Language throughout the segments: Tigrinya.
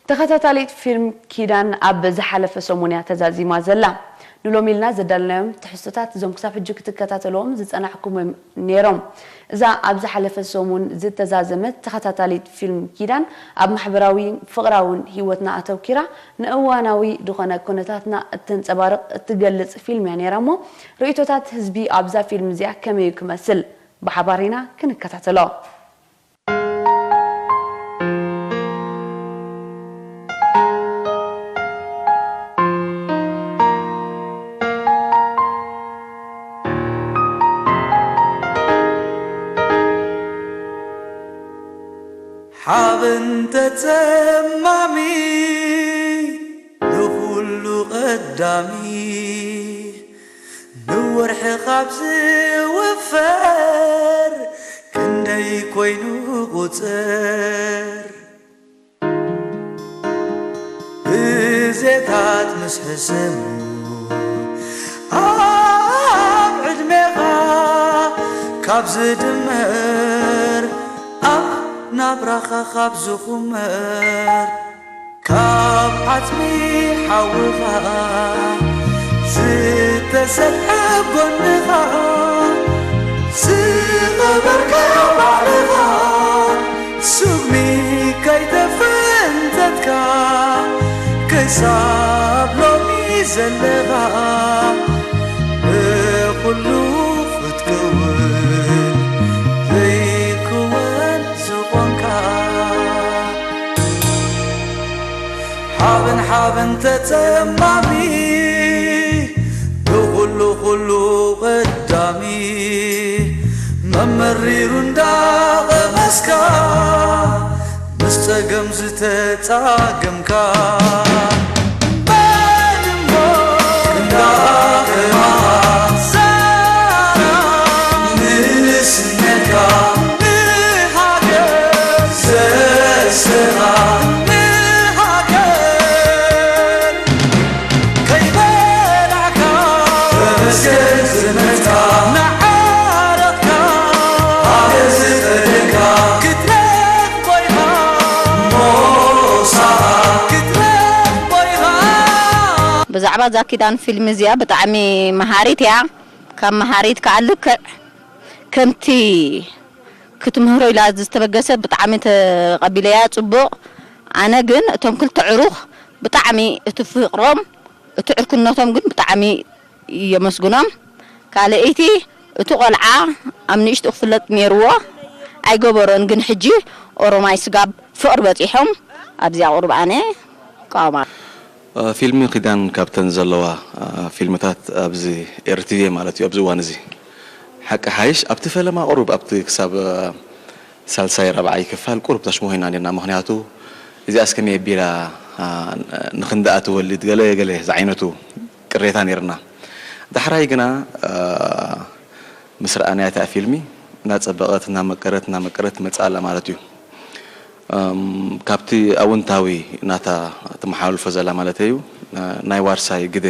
ተኸታታሊት ፊልም ኪዳን ኣብ ዝሓለፈ ሰሙን እያ ተዛዚማ ዘላ። ንሎሚ ኢልና ዘዳለናዮም ትሕዝቶታት እዞም ክሳብ ሕጂ ክትከታተልዎም ዝጸናሕኩም እዮም ነይሮም። እዛ ኣብ ዝሓለፈ ሰሙን ዝተዛዘመት ተኸታታሊት ፊልም ኪዳን ኣብ ማሕበራዊ ፍቕራውን ህይወትና ኣተውኪራ ንእዋናዊ ዝኾነ ኩነታትና እተንጸባርቕ እትገልጽ ፊልም እያ ነይራ እሞ ርእይቶታት ህዝቢ ኣብዛ ፊልም እዚኣ ከመይ እዩ ክመስል ብሓባር ኢና ክንከታተሎ። ሓበን ተጸማሚ ንኹሉ ቀዳሚ ንወርሒ ካብ ዝውፈር ክንደይ ኮይኑ ቁጽር ግዜታት ምስ ሕሰሙ ኣብ ዕድሜኻ ካብ ዝድመር ኣብ ናብራኻ ካብ ዝኹመር ካብ ዓጽሚ ሓውኻ ዝተሰፍሐ ጎንኻ ዝቐበርካዮ ባዕልኻ ስጉሚ ከይተፈንተትካ ክሳብ ሎሚ ዘለኻ ብኹሉ ክትከውን ዘይክወን ዝኾንካ ሓበን ሓበን ተጸማሚ ብኹሉ ኩሉ ቀዳሚ መመሪሩ እንዳቐመስካ ምስ ጸገም ዝተጻገምካ በልሞ እንዳኸማኻ ዛራ ንስነካ ንሃገር ዘስራ ንሃገር ከይበላዕካ ተመስገን ዝመጽካ ንዓረቕካ ሃገር ዝፈደካ ክትረኽቦ ኢኻ ሞሳኻ ክትረኽቦ ኢኻ። ብዛዕባ እዛ ኪዳን ፊልም እዚኣ ብጣዕሚ መሃሪት እያ። ካብ መሃሪት ከዓ ልክዕ ከምቲ ክትምህሮ ኢላ ዝተበገሰት ብጣዕሚ ተቐቢለያ ጽቡቕ። ኣነ ግን እቶም ክልተ ዕሩኽ ብጣዕሚ እቲ ፍቕሮም እቲ ዕርክነቶም ግን ብጣዕሚ የመስግኖም። ካልኣይቲ እቲ ቆልዓ ኣብ ንእሽትኡ ክፍለጥ ነይርዎ ኣይገበሮን ግን ሕጂ ኦሮማይ ስጋብ ፍቕሪ በጺሖም ኣብዚኣ ቁሩብ ኣነ ይቃወማ። ፊልሚ ኪዳን ካብተን ዘለዋ ፊልምታት ኣብዚ ኤርትቪ ማለት እዩ ኣብዚ እዋን እዚ ሓቂ ሓይሽ ኣብቲ ፈለማ ቁሩብ ኣብቲ ክሳብ ሳልሳይ ራብዓይ ክፋል ቁሩብ ተሽሞሂና ኔርና ምክንያቱ እዚኣስ ከመይ ኣቢላ ንክንድኣ ትወልድ ገለ ገለ ዝዓይነቱ ቅሬታ ኔርና ዳሕራይ ግና ምስ ረኣናያ እታ ፊልሚ እናጸበቐት እናመቀረት እናመቀረት ትመጽእ ኣላ ማለት እዩ። ካብቲ ኣውንታዊ ናታ ትመሓላልፎ ዘላ ማለተይ እዩ ናይ ዋርሳይ ግደ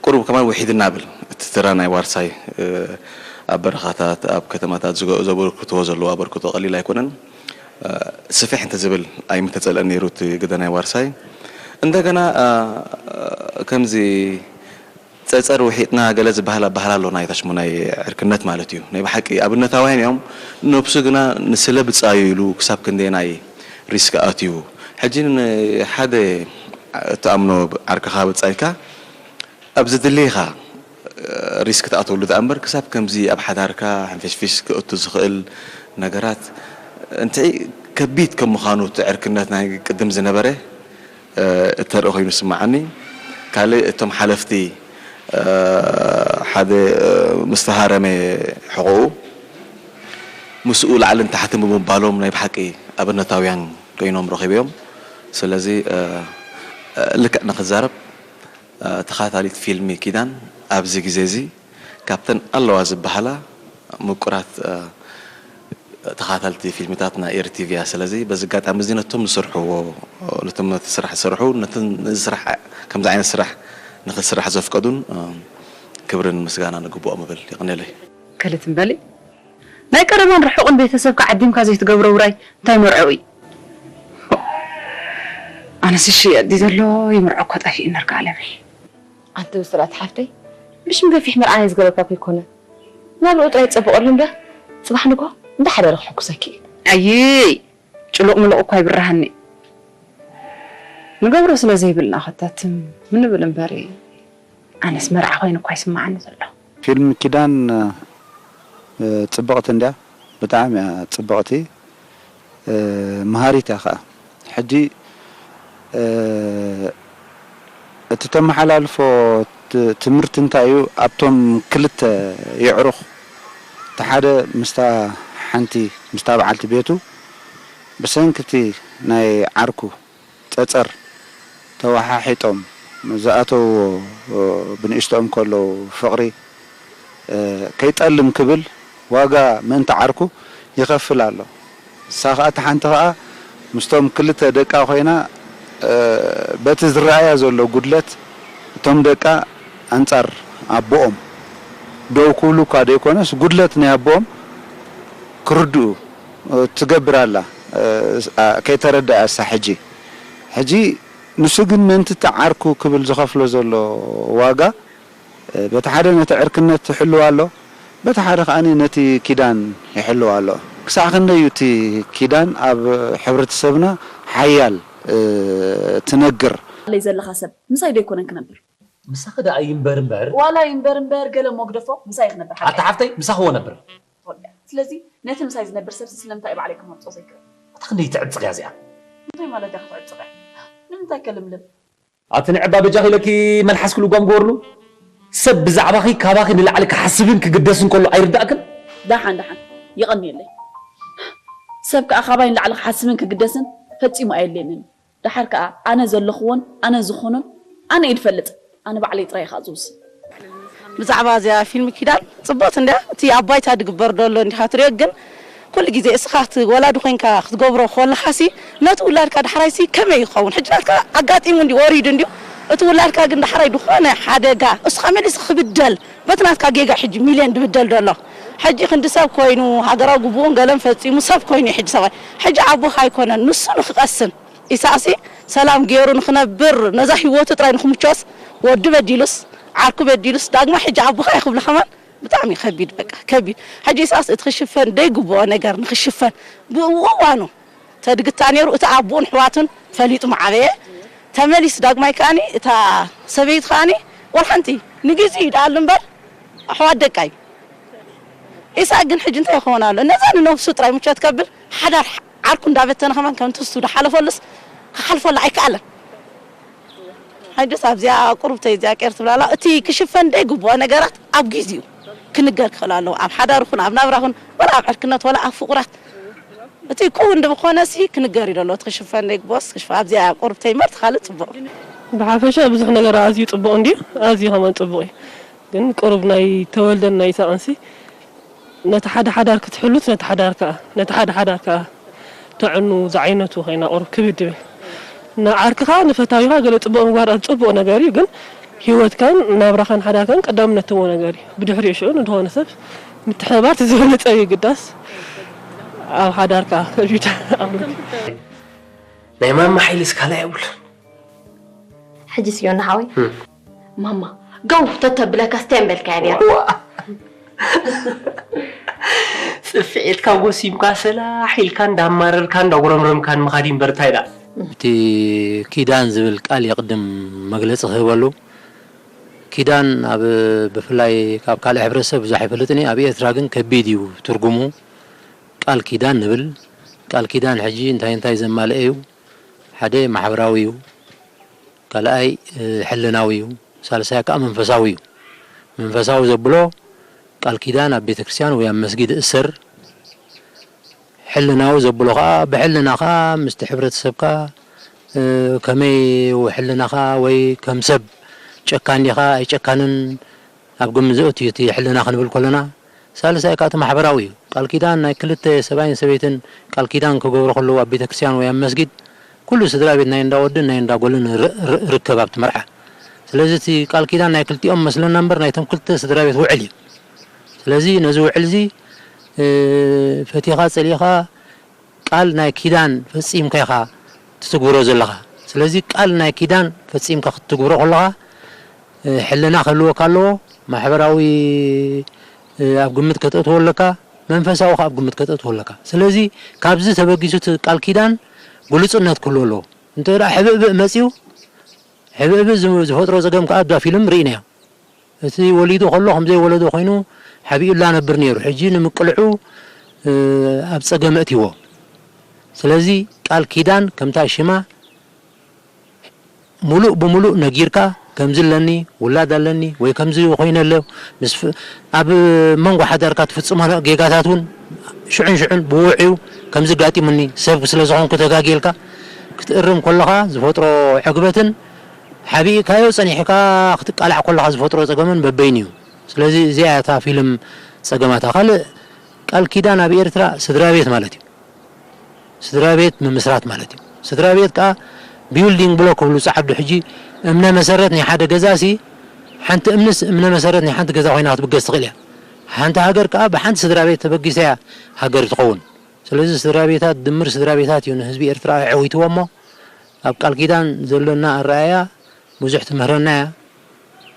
ቁሩብ ከማን ውሒድ እናብል እቲ ተራ ናይ ዋርሳይ ኣብ በረኻታት ኣብ ከተማታት ዘበርክትዎ ዘለዎ ኣበርክቶ ቀሊል ኣይኮነን። ስፍሕ እንተዝብል ኣይምተጸልአን ነይሩ እቲ ግደ ናይ ዋርሳይ። እንደገና ከምዚ ጸጸር ውሒጥና ገለ ዝበሃል ኣበሃል ኣሎ ናይ ታሽሙ ናይ ዕርክነት ማለት እዩ ናይ ብሓቂ ኣብነታውያን እዮም ነብሱ ግና ንስለ ብጻዩ ኢሉ ክሳብ ክንደየናይ ሪስክ ኣትዩ ሕጂ ንሓደ እትኣምኖ ዓርክኻ ብጻይካ ኣብ ዝድልይኻ ሪስክ ትኣትወሉ ደኣ እምበር ክሳብ ከምዚ ኣብ ሓዳርካ ሕንፍሽፍሽ ክእቱ ዝኽእል ነገራት እንትዒ ከቢድ ከም ምዃኑ እቲ ዕርክነት ናይ ቅድም ዝነበረ እተርኢ ኮይኑ ዝስምዓኒ። ካልእ እቶም ሓለፍቲ ሓደ ምስ ተሃረመ ሕቖኡ ምስኡ ላዕልን ታሕትን ብምባሎም ናይ ብሓቂ ኣብነታውያን ኮይኖም ረኺበዮም። ስለዚ ልክዕ ንኽዛረብ ተኻታሊት ፊልሚ ኪዳን ኣብዚ ግዜ እዚ ካብተን ኣለዋ ዝበሃላ ምቁራት ተኻታልቲ ፊልምታት ናይ ኤሪ ቲቪ እያ። ስለዚ በዚ ኣጋጣሚ እዚ ነቶም ዝሰርሕዎ ነቶም ነቲ ስራሕ ዝሰርሑ ነቲ ነዚ ስራሕ ከምዚ ዓይነት ስራሕ ንኽስራሕ ዘፍቀዱን ክብርን ምስጋናን ይግብኦም እብል። የቐንየለይ። ከልት እምበሊ ናይ ቀረባን ርሑቕን ቤተሰብካ ዓዲምካ ዘይትገብሮ ውራይ እንታይ መርዕኡ እዩ? ኣነስ እሺ የዲ ዘሎ ይምርዖ እኮ ጠፊእ ነርካ ኣለሚ። ኣንቲ ብስራት ሓፍተይ ብሽም ገፊሕ መርዓና ዝገበርካ እኮ ይኮነ ናብርኡ ጥራይ ጸብቐሉ እንዳ ጽባሕ ንግሆ እንዳሓደረ ክሕኩሰኪ እዩ። ኣይይ ጭሉቕ ምሉቕ እኳ ይብርሃኒ ንገብሮ ስለ ዘይብልና ኸታትም ምንብል እምበር ኣነስ መርዓ ኮይኑ እኳ ይስምዓኒ ዘሎ። ፊልም ኪዳን ጽብቕቲ እንድያ፣ ብጣዕሚ እያ ጽብቕቲ፣ መሃሪት እያ ኸኣ። ሕጂ እቲ ተመሓላልፎ ትምህርቲ እንታይ እዩ? ኣብቶም ክልተ የዕሩኽ እቲ ሓደ ምስታ ሓንቲ ምስታ በዓልቲ ቤቱ ብሰንኪ እቲ ናይ ዓርኩ ጸጸር ተወሓሒጦም ዝኣተውዎ ብንእሽቶኦም ከለዉ ፍቕሪ ከይጠልም ክብል ዋጋ ምእንቲ ዓርኩ ይኸፍል ኣሎ። እሳ ኸኣ እታ ሓንቲ ኸኣ ምስቶም ክልተ ደቃ ኮይና በቲ ዝረኣያ ዘሎ ጉድለት እቶም ደቃ ኣንጻር ኣቦኦም ደው ክብሉ እኳ ዘይኮነስ ጉድለት ናይ ኣቦኦም ክርድኡ ትገብር ኣላ ከይተረደኣ እሳ ሕጂ ሕጂ ንሱ ግን ምእንቲ እቲ ዓርኩ ክብል ዝኸፍሎ ዘሎ ዋጋ በቲ ሓደ ነቲ ዕርክነት ይሕልው ኣሎ፣ በቲ ሓደ ከኣ ነቲ ኪዳን ይሕልው ኣሎ። ክሳዕ ክንደይ እዩ እቲ ኪዳን ኣብ ሕብረተሰብና ሓያል ትነግር። ኣለይ ዘለኻ ሰብ ምሳይ ዶ ኣይኮነን ክነብር? ምሳኺ ደኣ ይንበር እምበር። ዋላ ይንበር እምበር ገለ እሞ ግደፎ ምሳይ ክነብር ሓቀይ። ኣታ ሓፍተይ ምሳኺ እዎ ነብር። ስለዚ ነቲ ምሳይ ዝነብር ሰብሲ ስለምንታይ እዩ ባዕለይ ክመርጾ ዘይክእል? ኣታ ክንደይ ትዕጽቕ እያ እዚኣ። እንታይ ማለት እያ ክትዕጽቕ እያ? ንምንታይ ከ ልምልም? ኣቲ ንዕባ በጃኺ ኢለኪ መልሓስኪ ልጓም ግበርሉ። ሰብ ብዛዕባኺ ካባኺ ንላዕሊ ክሓስብን ክግደስን ከሎ ኣይርዳእክን? ደሓን ደሓን የቐንየለይ። ሰብ ከኣ ካባይ ንላዕሊ ክሓስብን ክግደስን ፈጺሙ ኣየድልየንን እዩ። ደሓር ከኣ ኣነ ዘለኽዎን ኣነ ዝኾኖን ኣነ እየ ዝፈልጥ። ኣነ ባዕለይ ጥራይ እየ ከኣ ዝውስን። ብዛዕባ እዚኣ ፊልም ኪዳን ጽብቕቲ እንድያ፣ እቲ ኣብ ባይታ ዝግበር ዘሎ እንዲኻ ትሪኦ፣ ግን ኩሉ ግዜ እስኻ እቲ ወላዲ ኮይንካ ክትገብሮ ከለኻሲ ነቲ ውላድካ ዳሕራይሲ ከመይ ይኸውን? ሕጂ ናትካ ኣጋጢሙ እንድዩ ወሪዱ እንድዩ፣ እቲ ውላድካ ግን ዳሕራይ ዝኾነ ሓደጋ እሱ ከኣ መሊሱ ክብደል በቲ ናትካ ጌጋ ሕጂ ሚልዮን ዝብደል ዘሎ ሕጂ ክንዲ ሰብ ኮይኑ ሃገራዊ ግቡኡን ገለን ፈጺሙ ሰብ ኮይኑ እዩ ሕጂ ሰብኣይ ሕጂ ኣቦኻ ኣይኮነን ንሱ ንክቐስን ኢሳቕሲ ሰላም ገይሩ ንኽነብር ነዛ ህይወቱ ጥራይ ንኽምችወስ ወዲ በዲሉስ ዓርኩ በዲሉስ ዳግማ ሕጂ ኣቦኻ እየ ክብሎ ከማን ብጣዕሚ ከቢድ በቃ ከቢድ ሕጂ ኢሳቕሲ እቲ ክሽፈን ደይግብኦ ነገር ንኽሽፈን ብእዋኑ ተድግታ ነይሩ እቲ ኣቦኡን ኣሕዋቱን ፈሊጡ ምዓበየ ተመሊሱ ዳግማይ ከኣኒ እታ ሰበይቱ ከኣኒ ወላ ሓንቲ ንግዜኡ ይደኣሉ እምበር ኣሕዋት ደቃ እዩ ኢሳቅ ግን ሕጂ እንታይ ይኸውን ኣሎ ነዛ ንነብሱ ጥራይ ምቸት ከብል ሓዳር ዓርኩ እንዳበተነ ከማን ከምቲ እሱ ዝሓለፈሉስ ክሓልፈሉ ኣይከኣለን። ሕጅስ ኣብዚኣ ቁሩብተይ እዚኣ ቄር ትብላ ኣላ እቲ ክሽፈን ዘይግብኦ ነገራት ኣብ ጊዚኡ ክንገር ክኽእል ኣለዎ ኣብ ሓዳር ይኹን ኣብ ናብራ ይኹን ወላ ኣብ ዕርክነት ወላ ኣብ ፍቁራት እቲ ክውን ድብኾነሲ ክንገር እዩ ደሎ እቲ ክሽፈን ዘይግብኦስ ክሽፈን ኣብዚኣ ቁሩብተይ እምበር እቲ ካልእ ጽቡቕ እዩ። ብሓፈሻ ብዙሕ ነገር ኣዝዩ ጽቡቕ እንድዩ ኣዝዩ ከማን ጽቡቕ እዩ። ግን ቁሩብ ናይ ተወልደን ናይ ይሳቕንሲ ነቲ ሓደ ሓዳር ክትሕሉስ ነቲ ሓዳር ከኣ ነቲ ሓደ ሓዳር ከኣ ተዕኑ ዝዓይነቱ ኮይና ቁሩብ ክብድ ይብል። ንዓርክኻ ንፈታዊኻ ገለ ጽቡቕ ምግባር ኣብ ጽቡቕ ነገር እዩ ግን ሂወትካን ናብራኻን ሓዳርካን ቀዳምነት ትህቦ ነገር እዩ። ብድሕሪኡ ሽዑ ንድኾነ ሰብ ምትሕብባር እቲ ዝበለጸ እዩ ግዳስ ኣብ ሓዳር ከኣ ከቢድ ኣምልክ። ናይ ማማ ሓይልስ ካልእ የብሉን። ሕጂ ስዮና ሓወይ ማማ ጋው ተተብለካ ስታይ እምበልካያ ነይራ። ጽፍዒትካ ጎሲምካ ሰላሕ ኢልካ እንዳማረርካ እንዳጉረምረምካ ንምኻድ እዩ እምበር እንታይ ደኣ። እቲ ኪዳን ዝብል ቃል እየ ቅድም መግለጺ ክህበሉ። ኪዳን ኣብ ብፍላይ ካብ ካልእ ሕብረተሰብ ብዙሕ ኣይፈልጥን እየ። ኣብ ኤርትራ ግን ከቢድ እዩ ትርጉሙ። ቃል ኪዳን ንብል። ቃል ኪዳን ሕጂ እንታይ እንታይ ዘማልአ እዩ? ሓደ ማሕበራዊ እዩ፣ ካልኣይ ሕልናዊ እዩ፣ ሳልሳይ ከዓ መንፈሳዊ እዩ። መንፈሳዊ ዘብሎ ቃል ኪዳን ኣብ ቤተ ክርስቲያን ወይ ኣብ መስጊድ እእሰር፣ ሕልናዊ ዘብሎ ከዓ ብሕልናኻ ምስቲ ሕብረተሰብካ ከመይ ሕልናኻ ወይ ከም ሰብ ጨካን ዲኻ ኣይጨካንን ኣብ ግምት ዘእቱ እዩ እቲ ሕልና ክንብል ከለና፣ ሳልሳይ ከኣ እቲ ማሕበራዊ እዩ። ቃል ኪዳን ናይ ክልተ ሰብኣይን ሰበይትን ቃል ኪዳን ክገብሩ ከለዉ ኣብ ቤተ ክርስቲያን ወይ ኣብ መስጊድ ኩሉ ስድራ ቤት ናይ እንዳ ወድን ናይ እንዳ ጓልን ር- ር- ርከብ ኣብቲ መርዓ። ስለዚ እቲ ቃል ኪዳን ናይ ክልቲኦም መስለና እምበር ናይቶም ክልተ ስድራ ቤት ውዕል እዩ። ስለዚ ነዚ ውዕል እዚ እ፣ ፈቲኻ ጸሊእኻ ቃል ናይ ኪዳን ፈጺምካ ኢኻ ትትግብሮ ዘለኻ። ስለዚ ቃል ናይ ኪዳን ፈጺምካ ክትትግብሮ ከለኻ፣ እ፣ ሕልና ክህልወካ ኣለዎ፣ ማሕበራዊ፣ እ፣ ኣብ ግምት ከተእትዎ ኣለካ፣ መንፈሳዊ ከኣ ኣብ ግምት ከተእትዎ ኣለካ። ስለዚ ካብዚ ተበጊሱ እቲ ቃል ኪዳን ግሉጽነት ክህልዎ ኣለዎ። እንተ ደኣ ሕብእብእ መጺኡ፣ ሕብእብእ ዝ-፣ ዝፈጥሮ ጸገም ከኣ ኣብዛ ፊልም ርኢናዮ። እቲ ወሊዱ ከሎ ከም ዘይወለዶ ኮይኑ ሓቢኡላ ነብር ነይሩ። ሕጂ ንምቅልዑ፣ እ፣ ኣብ ጸገም ኣእትይዎ። ስለዚ ቃል ኪዳን ከምታ ሽማ ሙሉእ ብሙሉእ ነጊርካ፣ ከምዚ ኣለኒ፣ ውላድ ኣለኒ፣ ወይ ከምዚ ኮይነ ኣሎ፣ ምስ ፍ-፣ ኣብ መንጎ ሓዳርካ ትፍጽሞ ጌጋታት እውን ሽዑን ሽዑን ብውዕዩ ከምዚ ኣጋጢሙኒ፣ ሰብ ስለ ዝኾንኩ ተጋግየልካ ክትእርም ከለኻ ዝፈጥሮ ዕግበትን ሓቢእካዮ ጸኒሕካ ክትቃላዕ ከለኻ ዝፈጥሮ ጸገምን በበይኑ እዩ። ስለዚ እዚኣ እያ እታ ፊልም ጸገማታ። ካልእ ቃል ኪዳን ኣብ ኤርትራ ስድራ ቤት ማለት እዩ። ስድራ ቤት ምምስራት ማለት እዩ። ስድራ ቤት ከኣ ቢልዲንግ ብሎክ ክብሉ ዝዓብዱ ሕጂ እምነ መሰረት ናይ ሓደ ገዛ ሲ ሓንቲ እምንስ እምነ መሰረት ናይ ሓንቲ ገዛ ኮይና ክትብገስ ትኽእል እያ። ሓንቲ ሃገር ከኣ ብሓንቲ ስድራ ቤት ተበጊሳ እያ ሃገር ትኸውን። ስለዚ ስድራ ቤታት፣ ድምር ስድራ ቤታት እዩ ንህዝቢ ኤርትራ ኣዐዊትዎ እሞ፣ ኣብ ቃል ኪዳን ዘሎና ኣረኣእያ ብዙሕ ትምህረና እያ።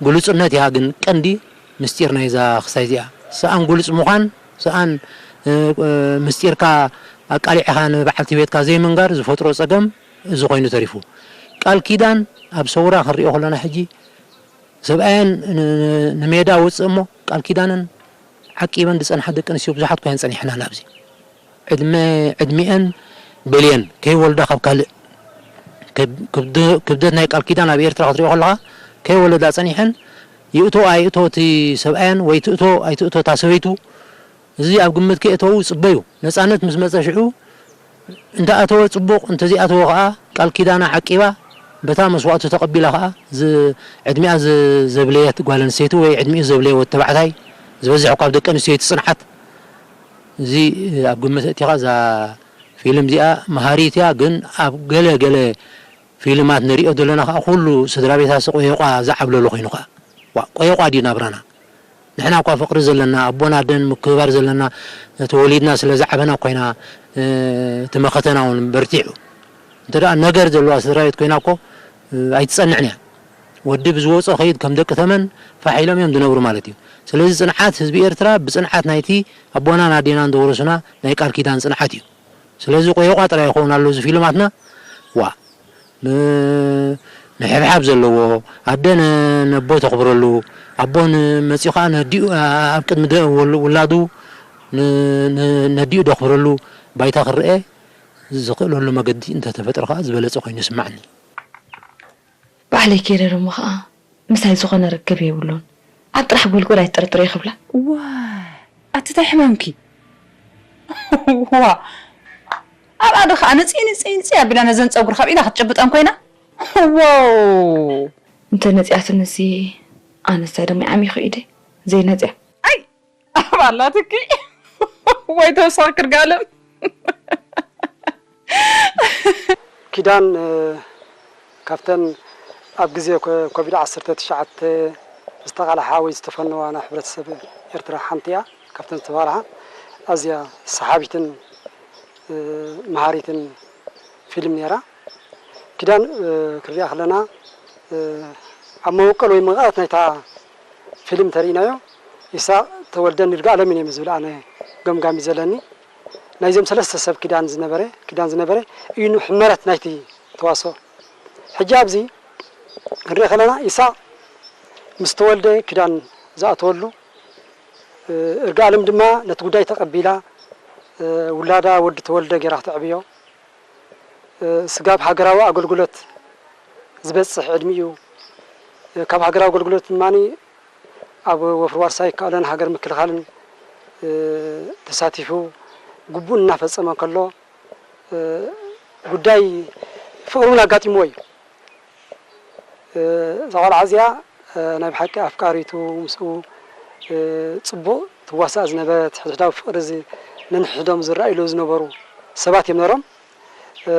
ግሉጽነት እያ ግን ቀንዲ ምስጢር ናይዛ ክሳይ እዚኣ። ሰኣን ግሉጽ ምዃን፣ ሰኣን፣ እ፣ እ፣ ምስጢርካ ኣቃሊዕኻ ንበዓልቲ ቤትካ ዘይምንጋር ዝፈጥሮ ጸገም እዚ ኮይኑ ተሪፉ። ቃል ኪዳን ኣብ ሰውራ ክንሪኦ ከለና ሕጂ ሰብኣየን ን-፣ ን-፣ ንሜዳ ወጽእ እሞ ቃል ኪዳነን ዓቂበን ዝጸንሓ ደቂ ኣንስትዮ ብዙሓት ኮይነን ጸኒሐናን ኣብዚ። ዕድመ-፣ ዕድሚኤን በልየን ከይወልዳ ካብ ካልእ ክብ-፣ ክብደ-፣ ክብደት ናይ ቃል ኪዳን ኣብ ኤርትራ ክትሪኦ ከለኻ ከይወለዳ ጸኒሐን ይእቶ ኣይእቶ እቲ ሰብኣየን ወይ ትእቶ ኣይትእቶ እታ ሰበይቱ እዚ ኣብ ግምት ከየእተዉ ጽበዩ። ነጻነት ምስ መጸ ሽዑ እንተ ኣተወ ጽቡቕ፣ እንተ ዘይኣተወ ከኣ ቃል ኪዳና ዓቂባ በታ መስዋእቱ ተቐቢላ ከኣ ዝ-፣ ዕድሚኣ ዝ-፣ ዘብለየት ጓል ኣንስተይቲ ወይ ዕድሚኡ ዘብለየ ወዲ ተባዕታይ ዝበዝሕ እኳ ኣብ ደቂ ኣንስትዮ እዩ እቲ ጽንዓት። እዚ ኣብ ግምት ኣእቲኻ እዛ ፊልም እዚኣ መሃሪት እያ፣ ግን ኣብ ገለ ገለ ፊልማት ንሪኦ ዘለና ከኣ ኩሉ ስድራ ቤታት ቆየቋ ዝዓብለሉ ኮይኑ ከኣ። ዋ፣ ቆየቋ ድዩ ናብራና? ንሕና እኳ ፍቕሪ ዘለና፣ ኣቦን ኣደን ምክብባር ዘለና፣ ተወሊድና ስለ ዝዓበና ኮይና፣ እ፣ እቲ መኸተና እውን በርቲዑ። እንተ ደኣ ነገር ዘለዋ ስድራ ቤት ኮይና እኮ፣ እ፣ ኣይትጸንዕን እያ። ወዲ ብዝወጾ ከይድ ከም ደቂ ተመን ፋሕ ኢሎም እዮም ዝነብሩ ማለት እዩ። ስለዚ ጽንዓት ህዝቢ ኤርትራ ብጽንዓት ናይቲ ኣቦናን ኣዴናን ዘወረሱና ናይ ቃል ኪዳን ጽንዓት እዩ። ስለዚ ቆየቋ ጥራይ ይኸውን ኣሎ እዚ ፊልማትና። ዋ፣ ን-፣ ንሕብሓብ ዘለዎ፣ ኣደ ን-፣ ነቦ ተኽብረሉ፣ ኣቦ ን-፣ መጺኡ ኸኣ ነዲኡ፣ ኣ-፣ ኣብ ቅድሚ ደ-፣ ወል-፣ ውላዱ ን-፣ ን-፣ ነዲኡ ደኽብረሉ ባይታ ክረኤ ዝኽእለሉ መገዲ እንተተፈጥረ ኸኣ ዝበለጸ ኮይኑ ይስምዓኒ። ባዕለይ ከይደ ደሞ ኸኣ ምሳይ ዝኾነ ርክብ የብሉን። ኣብ ጥራሕ ጎልጎል ኣይትጥርጥርዮ ክብላ። ዋይ፣ ኣቲ ታይ ሕማምኪ? ዋ፣ ኣብኣ ዶ ኸኣ ንጽይ፣ ንጽይ፣ ንጽይ ኣቢላ ነዘን ጸጉሪ ካብ ኢዳ ክትጭብጠን ኮይና? ዋው! እንተ ነጺኣትንሲ ኣነስ ታይ ደሞ ዓሚኹ ኢደይ ዘይነጽያ። ኣይ! ኣብ ኣላትኪ ወይ ተወሳኺ ክርጋለም። ኪዳን፣ እ፣ ካብተን ኣብ ግዜ ኮ-፣ ኮቪድ ዓሰርተ ትሽዓተ ዝተቓልሓ ወይ ዝተፈነዋ ናይ ሕብረተሰብ ኤርትራ ሓንቲ እያ። ካብተን ዝተባልሓ ኣዝያ ሰሓቢትን፣ እ፣ መሃሪትን ፊልም ነይራ። ኪዳን፣ እ፣ ክንሪኣ ከለና፣ እ፣ ኣብ መበቆል ወይ ምቕኣት ናይታ ፊልም ተሪኢናዮ፣ ኢሳቕ ተወልደን ይርጋኣለምን እዮም ዝብል ኣነ ገምጋም እዩ ዘለኒ። ናይዞም ሰለስተ ሰብ ኪዳን ዝነበረ፣ ኪዳን ዝነበረ እዩ ንሕመረት ናይቲ ተዋስኦ። ሕጂ ኣብዚ ክንሪኦ ከለና ኢሳቕ ምስ ተወልደ ኪዳን ዝኣተወሉ፣ እ፣ እርጋኣለም ድማ ነቲ ጉዳይ ተቐቢላ፣ እ፣ ውላዳ ወዲ ተወልደ ጌራ ክተዕብዮ፣ እ፣ ስጋብ ሃገራዊ ኣገልግሎት ዝበጽሕ ዕድሚኡ፣ እ፣ ካብ ሃገራዊ ኣገልግሎት ድማ ኣብ ወፍሪ ዋርሳይ ይከኣሎን ሃገር ምክልኻልን፣ እ፣ ተሳቲፉ ግቡእ እናፈጸመ እንከሎ፣ እ፣ ጉዳይ ፍቕሪ እውን ኣጋጢምዎ እዩ። እ፣ እዛ ቆልዓ እዚኣ፣ እ፣ ናይ ብሓቂ ኣፍቃሪቱ ምስኡ፣ እ፣ ጽቡቕ ትዋሳእ ዝነበረት፣ ሕድሕዳዊ ፍቕሪ እዚ ነንሕድሕዶም ዝረኣይሉ ዝነበሩ ሰባት እዮም ነይሮም። እ፣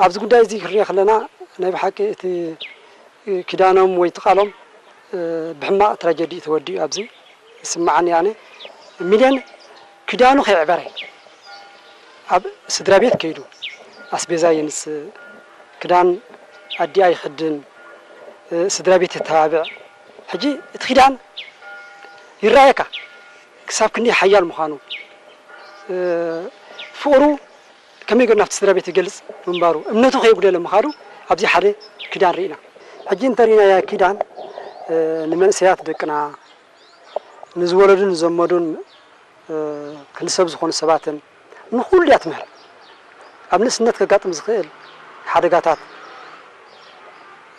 ኣብዚ ጉዳይ እዚ ክንሪኦ ከለና ናይ ብሓቂ እቲ ኪዳኖም ወይ እቲ ቃሎም፣ እ፣ ብሕማቕ ትራጀዲ እዩ ተወዲኡ ኣብዚ ይስምዓኒ ኣነ። ሚልዮን ኪዳኑ ከየዕበረ ኣብ ስድራ ቤት ከይዱ ኣስቤዛ የምጽእ፣ ክዳን ኣዲኣ ይኽድን፣ እ፣ ስድራ ቤት የተባብዕ። ሕጂ እቲ ኪዳን ይረኣየካ ክሳብ ክንደይ ሓያል ምዃኑ፣ እ፣ ፍቕሩ ከመይ ገይሩ ናብቲ ስድራ ቤት ይገልጽ ምንባሩ፣ እምነቱ ከየጉደለ ምኻዱ ኣብዚ ሓደ ኪዳን ርኢና። ሕጂ እንተሪእናያ ኪዳን፣ እ፣ ንመንእሰያት ደቅና፣ ንዝወለዱን ንዘመዱን፣ እ፣ ክንሰብ ዝኾኑ ሰባትን ንኹሉ እያ ትምህር። ኣብ ንእስነት ከጋጥም ዝኽእል ሓደጋታት፣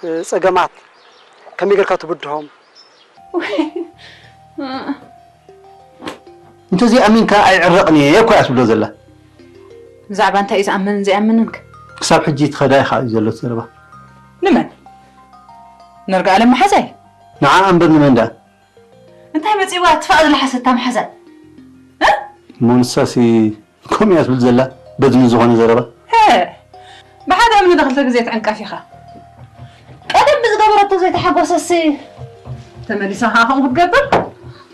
እ፣ ጸገማት ከመይ ጌርካ ትብድሆም? እንተዘይኣሚንካ ኣይዕረቕን እየ እኮ እያ ትብሎ ዘላ። ብዛዕባ እንታይ እዩ ዝኣምንን ዘይኣምንን ከ? ክሳብ ሕጂ ትኸዳ ኢኻ እዩ ዘሎ እቲ ዘረባ። ንመን? ነርጋኣለም መሓዛይ? ንዓኣ እምበር ንመን ደኣ? እንታይ መፂእዋ ትፋእ ዝለሓሰታ መሓዛይ? እ? እሞ ንሳሲ ከምኡ እያ ትብል ዘላ በድኒ ዝኾነ ዘረባ። ሀ፣ ብሓደ እምኒ ዶ ክልተ ግዜ ትዕንቀፍ ኢኻ? ቀደም ብዝገበረቶ ዘይተሓጎሰሲ ተመሊሳ ኸዓ ከምኡ ክትገብር?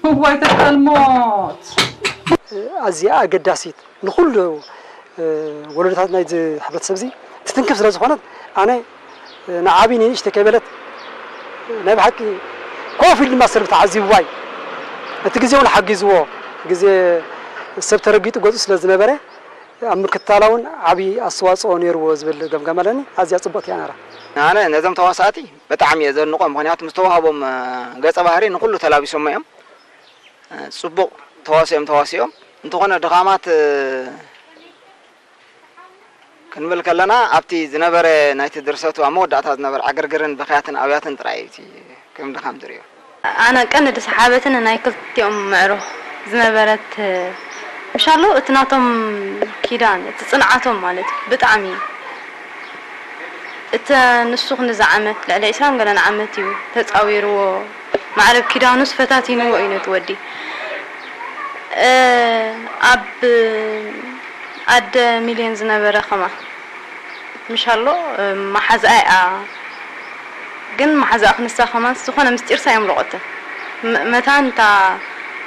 እዋይ ተቃልሞት። ኣዝያ ኣገዳሲት ንኹሉ፣ እ፣ ወለዶታት ናይዚ ሕብረተሰብ እዚ ትትንክፍ ስለ ዝኾነት ኣነ፣ እ፣ ንዓቢ ንንእሽተይ ከይበለት፣ እ፣ ናይ ብሓቂ ኮፍ ኢሉ ድማ ሰብ ተዓዚብዋ እዩ። እቲ ግዜ እውን ሓጊዝዎ፣ ግዜ ሰብ ተረጊጡ ገጹ ስለ ዝነበረ ኣብ ምክትታላ እውን ዓቢ ኣስተዋጽኦ ነይርዎ ዝብል ገምጋም ኣለኒ። ኣዝያ ጽብቕቲ እያ ነራ። ኣነ ነዞም ተዋሳእቲ ብጣዕሚ እየ ዘድንቖም፣ ምኽንያቱ ምስ ተዋህቦም፣ እ፣ ገጸ ባህሪ ንኹሉ ተላቢሶሞ እዮም። እ፣ ጽቡቕ ተዋስኦም ተዋሲኦም። እንተኾነ ድኻማት፣ እ፣ ክንብል ከለና ኣብቲ ዝነበረ ናይቲ ድርሰቱ ኣብ መወዳእታ ዝነበረ ዕግርግርን ብኽያትን ኣብያትን ጥራይ እዩ እቲ ከም ድኻም ዝርእዮ። ኣነ ቀንዲ ዝሰሓበትኒ ናይ ክልቲኦም ምዕሩኽ ዝነበረት ምሻሎ እቲ ናቶም ኪዳን እቲ ጽንዓቶም ማለት እዩ ብጣዕሚ እቲ ንሱ ክንድዚ ዓመት ልዕሊ ዒስራን ገለን ዓመት እዩ ተጻዊርዎ ማዕረብ ኪዳኑስ ፈታቲንዎ እዩ ነቲ ወዲ እ፣ ኣብ ኣደ ሚልዮን ዝነበረ ከማን ምሻሎ እ፣ መሓዝኣ እያ ግን መሓዝኣ ክንሳ ከማን ዝኾነ ምስጢርሳ እዮም ለቆትን ም- መታን እታ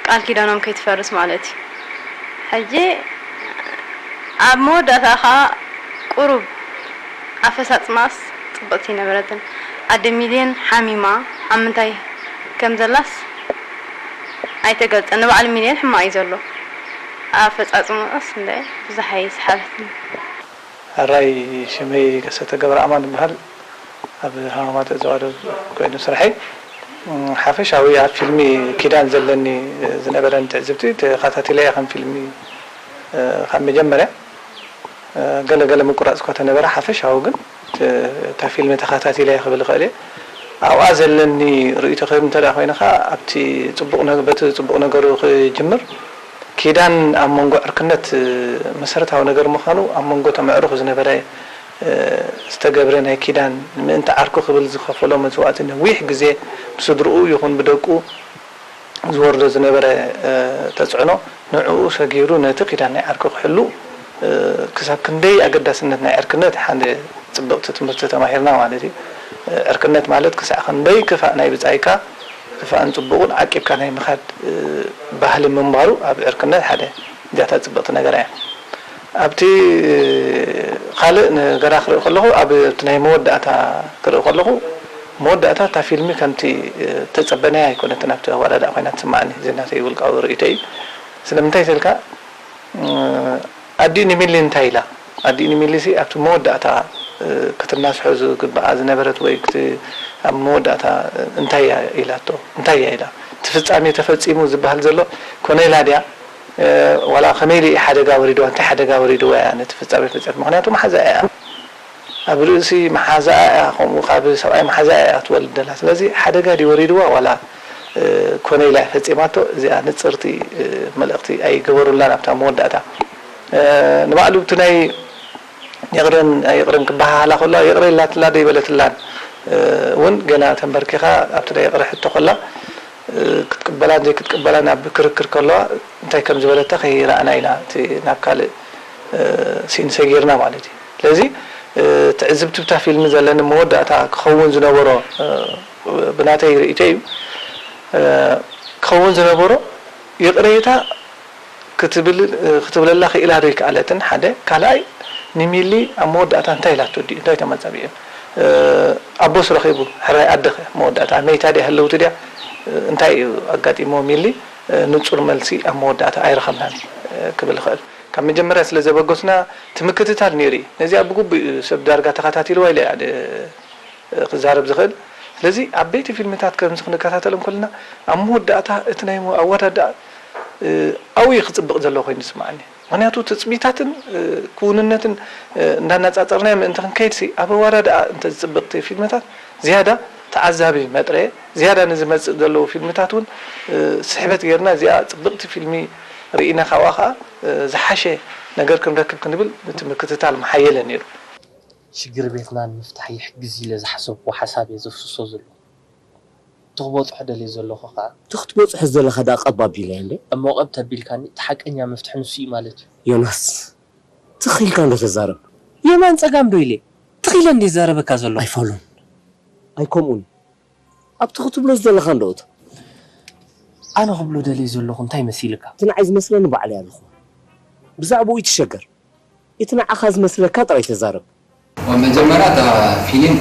ቃል ኪዳኖም ከይትፈርስ ማለት እዩ ሕጂ ኣብ መወዳእታ ከዓ ቁሩብ ኣፈፃፅማስ ፅብቕቲ ኣይነበረትን ኣደ ሚልዮን ሓሚማ ኣብ ምንታይ ከም ዘላስ ኣይተገልፀን ንባዕሉ ሚልዮን ሕማቕ እዩ ዘሎ ኣፈፃፅማስ እንደ ብዙሕ ኣይሰሓበትኒ ሕራይ ሽመይ ከሰተ ገብረኣማን ይበሃል ኣብ ሃማማተ ዘዋደብ ኮይኑ ስርሐይ ሓፈሻዊ ኣብ ፊልሚ ኪዳን ዘለኒ ዝነበረን ትዕዝብቲ ተኻታቲለያ ከም ፊልሚ ካብ መጀመርያ ገለ ገለ ምቁራፅ እኳ ተነበረ ሓፈሻዊ ግን እታ ፊልሚ ተኻታቲለያ ክብል ይኽእል እየ ኣብኣ ዘለኒ ርእይቶ ክህብ እንተ ኮይነ ከዓ ኣብቲ ፅቡቕ በቲ ፅቡቕ ነገሩ ክጅምር ኪዳን ኣብ መንጎ ዕርክነት መሰረታዊ ነገር ምዃኑ ኣብ መንጎ ተመዕሩኽ ዝነበረ ዝተገብረ ናይ ኪዳን ንምእንቲ ዓርኩ ክብል ዝኸፈሎ መስዋእቲ ነዊሕ ግዜ ብስድርኡ ይኹን ብደቁ ዝወርዶ ዝነበረ ተፅዕኖ ንዕኡ ሰጊሩ ነቲ ኪዳን ናይ ዓርኩ ክሕሉ ክሳብ ክንደይ ኣገዳስነት ናይ ዕርክነት ሓደ ፅብቕቲ ትምህርቲ ተማሂርና ማለት እዩ። ዕርክነት ማለት ክሳዕ ክንደይ ክፋእ ናይ ብፃይካ ክፋእን ፅቡቕን ዓቂብካ ናይ ምኻድ ባህሊ ምንባሩ ኣብ ዕርክነት ሓደ እዚኣታ ፅብቕቲ ነገር እያ። ኣብቲ ካልእ ነገራ ክርኢ ከለኹ ኣብ እቲ ናይ መወዳእታ ክርኢ ከለኹ መወዳእታ እታ ፊልሚ ከምቲ ተፀበናያ ኣይኮነትን ኣብቲ ኣዋዳድኣ ኮይና ትስማዓኒ እዚ ናተይ ውልቃዊ ርእይቶ እዩ ስለምንታይ ተልካ ኣዲኡ ንሚሊ እንታይ ኢላ ኣዲኡ ንሚሊ ሲ ኣብቲ መወዳእታ ክትናስሖ ዝግባኣ ዝነበረት ወይ ኣብ መወዳእታ እንታይ እያ ኢላቶ እንታይ እያ ኢላ እቲ ፍፃሜ ተፈፂሙ ዝበሃል ዘሎ ኮነ ኢላ ድያ ዋላ ከመይ ኢሉ ሓደጋ ወሪድዋ እንታይ ሓደጋ ወሪድዋ እያ ነቲ ፍፃሜ ፈፂመት ምክንያቱ መሓዛ እያ ኣብ ርእሲ መሓዛኣ እያ ከምኡ ካብ ሰብኣይ መሓዛኣ እያ ትወልድ ዘላ ስለዚ ሓደጋ ድዩ ወሪድዋ ዋላ ኮነ ኢላ እያ ፈፂማቶ እዚኣ ንፅርቲ መልእክቲ ኣይገበሩላን ኣብታ መወዳእታ ንባዕሉ እቲ ናይ ይቕረን ኣይቕረን ክበሃሃላ ከለዋ ይቕረ ኢላትላ ዶ ኣይበለትላን እውን ገና ተንበርኪኻ ኣብቲ ናይ ይቕረ ሕቶ ከላ ክትቅበላን ዘይክትቅበላን ኣብ ክርክር ከለዋ እንታይ ከም ዝበለታ ከይረኣና ኢና እቲ ናብ ካልእ ሲን ሰጊርና ማለት እዩ ስለዚ ትዕዝብቲ ብታ ፊልሚ ዘለኒ መወዳእታ ክኸውን ዝነበሮ ብናተይ ርእይቶ እዩ ክኸውን ዝነበሮ ይቕሬታ ክትብል ክትብለላ ክኢላ ዶ ይከኣለትን ሓደ ካልኣይ ንሚሊ ኣብ መወዳእታ እንታይ ኢላቶ ድዩ እንታይ ተመፀቢኦም ኣቦስ ረኺቡ ሕራይ ኣደኸ መወዳእታ መይታ ድያ ህልውቲ ድያ እንታይ እዩ ኣጋጢሞም ኢሊ ንጹር መልሲ ኣብ መወዳእታ ኣይረኸብናን ክብል ይኽእል። ካብ መጀመርያ ስለ ዘበገስና እቲ ምክትታል ነይሩ እዩ። ነዚኣ ብግቡእ እዩ ሰብ ዳርጋ ተኸታቲልዋ ኢለ እየ ክዛረብ ዝኽእል። ስለዚ ዓበይቲ ፊልምታት ከምዚ ክንከታተሎም ከለና ኣብ መወዳእታ እቲ ናይ ኣወዳድኣ ኣብኡ እዩ ክጽብቕ ዘለዎ ኮይኑ ዝስምዓኒ። ምኽንያቱ ትጽቢታትን ክውንነትን እንዳነጻጸርናዮ ምእንቲ ክንከይድሲ ኣብ ኣወዳድኣ እንተዝጽብቕቲ ፊልምታት ዝያዳ ተዓዛቢ መጥረየ ዝያዳ ንዝመጽእ ዘለዉ ፊልምታት እውን ስሕበት ጌርና እዚኣ ጽብቕቲ ፊልሚ ርኢና ካብኣ ከዓ ዝሓሸ ነገር ክንረክብ ክንብል እቲ ምክትታል መሓየለ ነይሩ። ሽግር ቤትና ንምፍታሕ ይሕግዝ ኢለ ዝሓሰብኩዎ ሓሳብ እየ ዘፍስሶ ዘለኹ። እቲ ክበፅሖ ደልየ ዘለኹ ከዓ። እቲ ክትበፅሖ ዝደለኻ ደኣ ቀብ ኣቢለያ እንዴ? እሞ ቀብ ተቢልካኒ እቲ ሓቀኛ መፍትሒ ንሱ እዩ ማለት እዩ። ዮናስ ትኽ ኢልካ እንዶ ተዛረብ። የማን ፀጋም ዶ ኢለ ትኽ ኢለ እንድየ ዝዛረበካ ዘለኹ። ኣይፋሉን ኣይከምኡን ኣብቲ ክትብሎ ዝደለኻ እንዶ እቶ። ኣነ ክብሎ ደልየ ዘለኹ እንታይ መሲልካ? እቲ ንዓይ ዝመስለኒ ባዕለይ ኣለኹ። ብዛዕባኡ ኣይትሸገር። እቲ ንዓኻ ዝመስለካ ጥራይ ተዛረብ። መጀመርያ እታ ፊሊም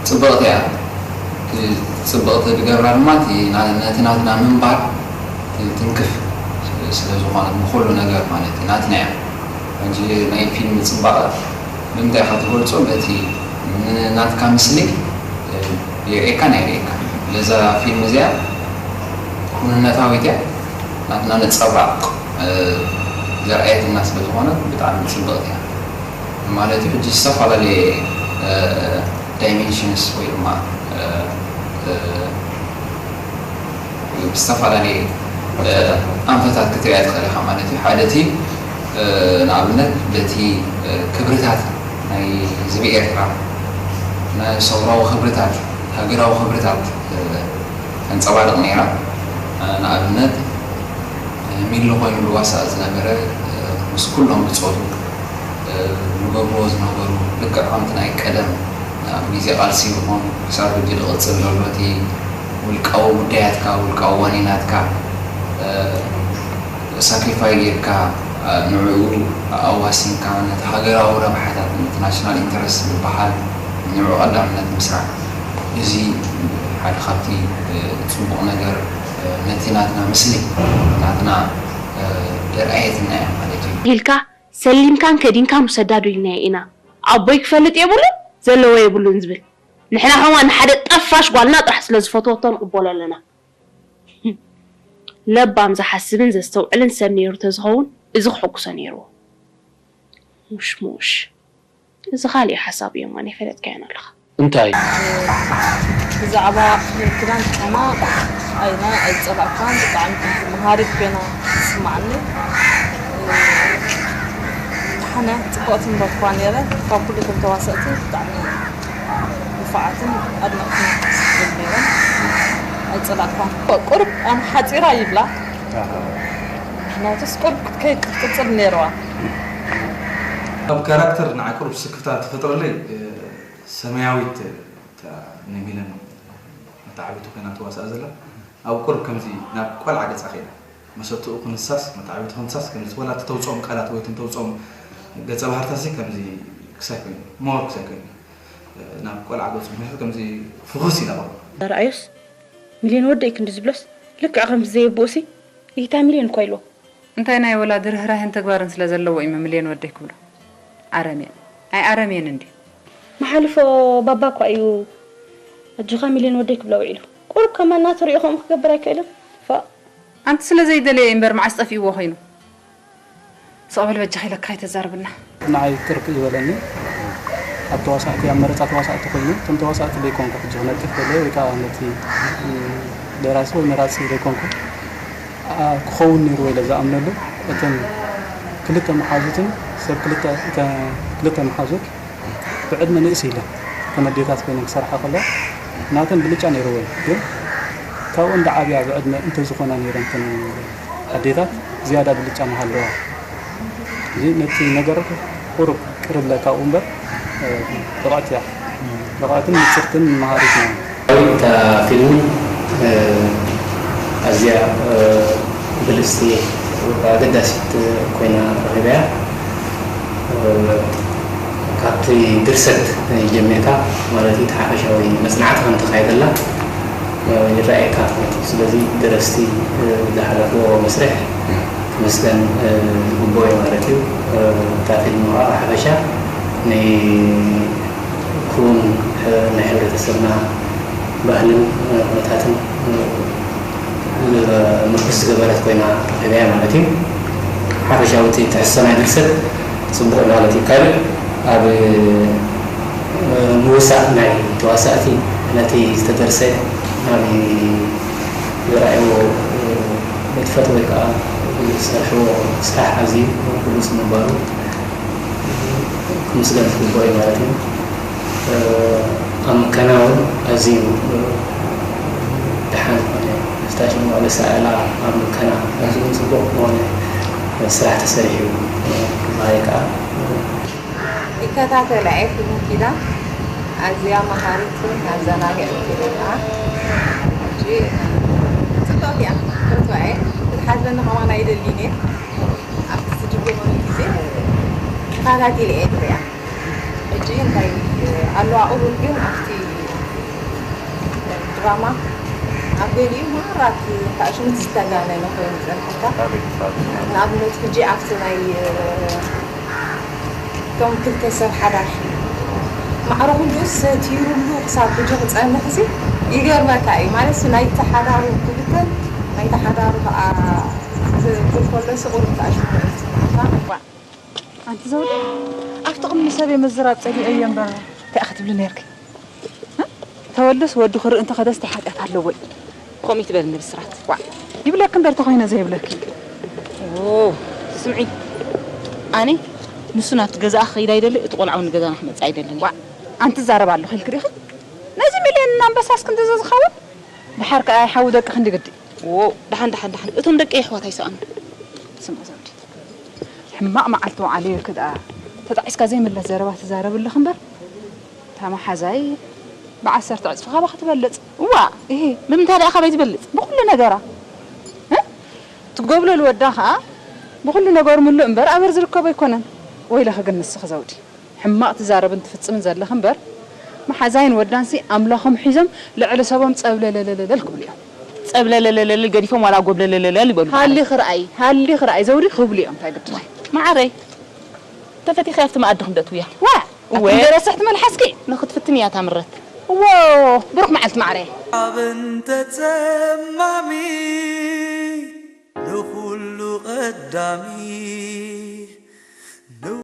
ፅብቕቲ እያ። እቲ ፅብቕቲ ዝገብራ ድማ እቲ ና- ነቲ ናትና ምንባር እቲ ትንክፍ ስለ ዝኾነት ንኹሉ ነገር ማለት እዩ ናትና እያ። ሕጂ ናይ ፊልም ፅባቐ ብምንታይ ኢኻ ትገልፆ? በቲ ንናትካ ምስሊ የርእየካን ኣየርእየካን። ስለዚ እዛ ፊልም እዚኣ ኩንነታዊት እያ። ናትና ነፀብራቕ ዘርኣየትና ስለ ዝኾነት ብጣዕሚ ፅብቕቲ እያ ማለት እዩ። ሕጂ ዝተፈላለየ ዳይሜንሽንስ ወይ ድማ ብዝተፈላለየ ኣንፈታት ክትሪኣ ትኽእል ኢኻ ማለት እዩ። ሓደ እቲ ንኣብነት በቲ ክብርታት ናይ ህዝቢ ኤርትራ ናይ ሰውራዊ ክብርታት ሃገራዊ ክብርታት ተንጸባርቕ ነይራ። ንኣብነት ሚሊ ኮይኑ ዝዋሳእ ዝነበረ ምስ ኩሎም ብጾቱ ዝገብርዎ ዝነበሩ ልክዕ ከምቲ ናይ ቀደም ኣብ ግዜ ቃልሲ ይኹን ክሳብ ሕጂ ዝቕጽል ዘሎ እቲ ውልቃዊ ጉዳያትካ ውልቃዊ ዋኒናትካ ሳክሪፋይ ጌርካ ንዕኡ ኣዋሲንካ ነቲ ሃገራዊ ረብሓታት ነቲ ናሽናል ኢንተረስት ዝበሃል ንዕኡ ቀዳምነት ምስራዕ እዚ ሓደ ካብቲ ፅቡቕ ነገር ነቲ ናትና ምስሊ ናትና ደርኣየትና እያ ማለት እዩ። ኢልካ ሰሊምካን ከዲንካን ውሰዳ ዶ ኢልናዮ ኢና ኣቦይ ክፈልጥ የብሉን ዘለዎ የብሉን ዝብል ንሕና ከማን ንሓደ ጠፋሽ ጓልና ጥራሕ ስለ ዝፈተወቶ ንቕበሎ ኣለና። ለባም ዝሓስብን ዘስተውዕልን ሰብ ነይሩ ተዝኸውን እዚ ክሕጉሶ ነይርዎ። ሙሽ ሙሽ እዚ ካሊእ ሓሳብ እዩ እሞ ነይፈለጥካዮን ኣለኻ። እንታይ ብዛዕባ ክዳን ጫማ ኣይና ኣይፀላእካን ብጣዕሚ መሃሪት ኮይና ትስማዓኒ ሓነ ፅቡቕቲ ንረኽባ ነይረ ካብ ኩሉ እቶም ተዋሰእቲ ብጣዕሚ ንፉዓትን ኣድነቕትን ዝብል ነይረን ኣይፀላእኳን ቁሩብ ኣም ሓፂራ ይብላ ናትስ ቁሩብ ክትከይድ ክትቅፅል ነይርዋ ኣብ ካራክተር ንዓይ ቁሩብ ስክፍታ ትፈጥረለይ ሰማያዊት እታ ንሚለን መተዓቢቱ ኮይና ትዋሳእ ዘላ ኣብ ቁሩብ ከምዚ ናብ ቆልዓ ገፃ ከይዳ መሰትኡ ክንሳስ መተዓቢቱ ክንሳስ ከምዚ ወላ ተውፅኦም ቃላት ወይ ተውፅኦም ገፀ ባህርታት ከምዚ ክሳይ ኮይኑ ሞር ክሳይ ኮይኑ ናብ ቆልዓ ገፁ ምክንያቱ ከምዚ ፍኹስ ኢላ ቆልዓ ረኣዮስ ሚልዮን ወደይ ክንዲ ዝብሎስ ልክዕ ከምዚ ዘየብኡሲ ይታ ሚልዮን እኳ ኢልዎ እንታይ ናይ ወላዲ ርህራሄን ተግባርን ስለ ዘለዎ እዩ ምምልየን ወደይ ክብሎ። ኣረሜን። ኣይ ኣረሜን እንድዩ። ምሓልፎ ባባ እኳ እዩ ኣጆኻ ሚልዮን ወደይ ክብላ ውዒሉ። ቁሩብ ከማን ናቱ ሪኡ ከምኡ ክገብር ኣይክእልን። ፎእ። ኣንቲ ስለ ዘይደለዮ እዩ እምበር መዓስ ጠፊእዎ ኮይኑ። ስቕ በል በጃኻ ኢለካ ኣይተዛርብና። ንዓይ ቅርብ እዩ በለኒ። ኣብ ተዋሳእቲ ኣብ መረፃ ተዋሳእቲ ኮይኑ እቶም ተዋሳእቲ ዘይኮንኩ ሕጂ ክነቅፍ ደለየ ወይ ከዓ ነቲ ደራሲ ወይ መራፂ ዘይኮንኩ ክኸውን ነይርዎ ኢለ ዝኣምነሉ እተን ክልተ መሓዙትን ሰብ ክልተ መሓዙት ብዕድመ ንእስ ኢለን ከም ኣዴታት ኮይነን ክሰርሓ ከለዋ ናተን ብልጫ ነይርዎ እዩ ግን ካብኡ እንዳዓብያ ብዕድመ እንተዝኾና ነይረን እተን ኣዴታት ዝያዳ ብልጫ ምሃለዋ እዚ ነቲ ነገር ቁሩብ ቅርብ ኢለ ካብኡ እምበር ብቕዕቲ እያ ብቕዕትን ንፅርትን መሃሪት እያ። እታ ፊልም ኣዝያ ብልፅቲ ኣገዳሲት ኮይና ረኺበያ። ካብቲ ድርሰት ጀሚርካ ማለት እዩ፣ እቲ ሓፈሻዊ መጽናዕቲ ከም ተኻየደላ ይረኣየካ ማለት እዩ። ስለዚ ደረስቲ ዝሓለፍዎ መስርሕ ክምስገን ዝግብኦ እዩ ማለት እዩ። እታ ፊልም ከዓ ሓፈሻ ንክውን ናይ ሕብረተሰብና ባህልን ኩነታትን ምርኩስ ዝገበረት ኮይና ረኺበያ ማለት እዩ። ሓፈሻዊ ውፅኢት ትሕዝቶ ናይ ድርሰት ፅቡቕ እዩ ማለት እዩ። ካልእ ኣብ ምውሳእ ናይ ተዋሳእቲ ነቲ ዝተደርሰ ኣብ ዝረኣይዎ ንጥፈት ወይ ከዓ ዝሰርሕዎ ስራሕ ኣዝዩ ብሉፅ ምንባሩ ክምስገን ዝግብኦ እዩ ማለት እዩ። ኣብ ምከና እውን ኣዝዩ ደሓን ዝኾነ ስታሽን መቐለ ሳእላ ኣብ ምከና ኣዝዩ እውን ፅቡቕ ዝኾነ ስራሕ ተሰሪሑ እዩ። ብባህሪ ከዓ ይከታተላ እየ ፊልም ኪዳን ኣዝያ መሃሪትን ኣዘናጊዕትን ፊልም እያ። ሕጂ ጽብቕቲ እያ ክትፈትዋ እየ ክትሓዝለኒ ከማን ኣይደልን እየ ኣብቲ ዝድገመሉ ግዜ ተኸታቲለ እየ ዝሪኣ። ሕጂ እንታይ ኣለዋ ቅቡል ግን ኣብቲ ድራማ ኣብ ገሊኡ ማራት ታሽሙት ዝተጋነነ ኮይኑ ይጸንሐካ። ንኣብነት ሕጂ ኣብቲ ናይ እቶም ክልተ ሰብ ሓዳር ማዕረ ኩሉ ሰቲሩሉ ክሳብ ሕጂ ክጸንሕ ሲ ይገርመካ እዩ ማለት ናይቲ ሓዳሩ ክብተን ናይቲ ሓዳሩ ከዓ ክብል ከሎ ሲ ቁሩብ ታሽሙ እዩ ዝስምዓካ። ኣንቲ ዘውዲ ኣብቲ ቅድሚ ሰብ የመዝራብ ጸሊኤዮ እምበር እንታይ ክትብሊ ነርኪ? ተወልደስ ወዲ ክርኢ እንተ ኸደስ እንታይ ሓጢኣት ኣለዎ እዩ? ከምኡ ይትበልኒ ብስራት። ዋእ ይብለኪ እምበር ተኾይነ ዘይብለኪ። ኦ ስምዒ ኣነ ንሱ ናብቲ ገዛኣ ክኸይድ ኣይደሊ እቲ ቆልዓ እውን ንገዛና ክመጽእ ኣይደልን። ዋእ ኣንቲ ትዛረባ ኣለኺ ኢልኪ ዲኺ? ነዚ ሚልዮን ኣንበሳስ ክንድዚ ዝኸውን? ደሓር ከኣ ኣይሓዊ ደቂ ክንዲ ግዲ። ዎ ደሓን ደሓን ደሓን እቶም ደቂ ኣሕዋት ኣይሰኣኑ። ስማ ዘውዲ ሕማቕ መዓልቲ ወዓለየኪ ደኣ ተጣዒስካ ዘይምለስ ዘረባ ትዛረቢ ኣለኺ እምበር እታ መሓዛይ ብዓሰርተ ዕጽፊ ካባኺ ትበልጽ። እዋ እሂ ብምንታይ ደኣ ካበይ ትበልጽ? ብኹሉ ነገራ እ ትጎብለል ወዳ ኸኣ ብኹሉ ነገሩ ምሉእ እምበር ኣበር ዝርከቦ ኣይኮነን። ወይለኺ ግን ንስኺ ዘውዲ ሕማቕ ትዛረብን ትፍጽምን ዘለኺ እምበር መሓዛይን ወዳንሲ ኣምላኾም ሒዞም ልዕሊ ሰቦም ጸብለለለለለል ክብሉ እዮም። ጸብለለለለል ገዲፎም ዋላ ጎብለለለለል ይበሉ። ሃሊኺ ርኣዪ ሃሊኺ ርኣዪ ዘውዲ ክብሉ እዮም እንታይ ግድን። መዓረይ ተፈቲኺ ኣብቲ መኣዲ ክንደእትውያ። ዋእ እወ። ኣቲ እንደ ረስሕቲ መልሓስኪ። ንኽትፍትን እያ እታ ምረት። እዎ ብሩኽ መዓልቲ መዓረይ። ኣብ እንተ ጸማሚ ንኹሉ ቀዳሚ።